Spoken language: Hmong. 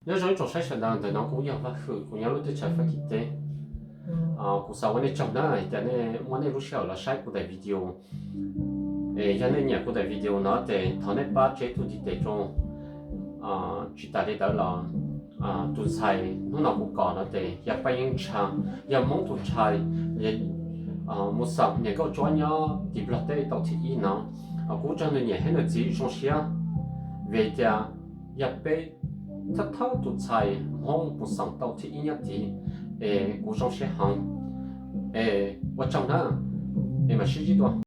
Nyob zoo ib tsoom saib sawv daws, ntawm no kuv yog Vaj Hwm, kuv nyob lub teb chaws Fab Kis teb. Kuv xav ua nej tsaug na, hais tias nej muab nej lub sij hawm los saib kuv daim video. Es yog nej nyiam kuv daim video no ces thov nej pab tsa tus ntiv tes rau. Tsis tas li ntawd los tus ntxhais hnub no kuv kom no ces yog Paj Yeeb Ntsha, yog Hmoob tus ntxhais mus xeem niam nkauj Tsuab nyob tim Nplog teb tau thib ib no. Kuv tsaug nws niam thiab nws txiv zoo siab, vim tias yog peb thawj thawj tus ntxhais Hmoob mus xeem tau thib ib nyob tid, es kuv zoo siab heev. Es ua tsaug na, es mam sib ntsib dua.